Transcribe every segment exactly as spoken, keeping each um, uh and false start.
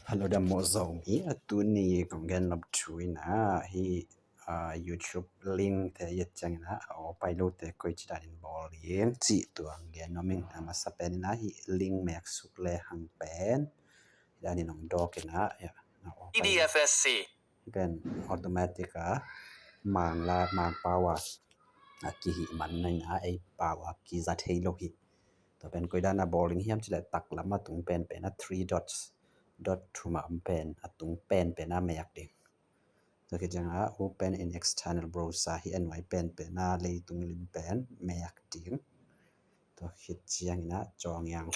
Phalodam mawh Zomi, a tuni kong gen nop thu in ah hih YouTube link te i et ciangin ah a aw pai lote koi ci danin bawl ding cih tua gen nuam ing. A masa pen in ah hih link meksuk le hang pen hih danin hong dawk in ah PDF S C pen automatic a Mangla, Mangpau a a kihih man in ah ei pau a kiza thei lo hi. Tua pen koi dan a bawl ding hiam cih leh taklam a tung pen pen a three dots, dot thum a om pen a tung pen pen a mek ding. Tua khit ciang a open in external browser, hih a nuai pen pen a leitung lim pen mek ding. Tua khit ciangin ah cawngiang,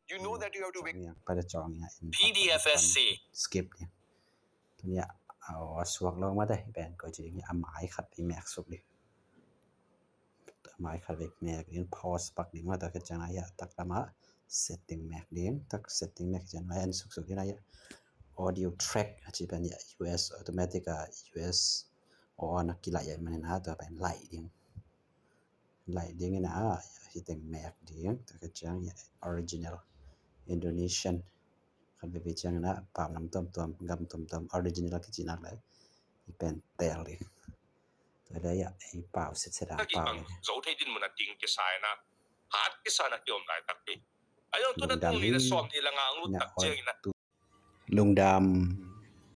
cawngiang pada cawngiang in PDF S C skip ding. Tuni a aw a suak lo mate, hih pen koi ci ding, a mai khat vei meksuk ding. A mai khat vei mek ding, pause pak ding mate, tua khit ciang a hih a taklam a setting mek ding. Tak setting mek ciang a en suksuk ding a hih a audio track a ci pen hih a US automatic a US aw na kilaih a man in ah tua pen laih ding. Laih ding in ah hih teng mek ding. Tua khit ciang hih a original Indonesian khat vei vei ciangin ah pau nam tuamtuam, gam tuamtuam original a kici nak leh hih pen teel ding. Tua leh hih a ei pau setset a pau ding. Zo thei din mun a ding kisa in ah hat kisa in ah kiom laitak hi. A zong tu na tung li na sawm ni la nga ang lut tak ciangin ah lungdam.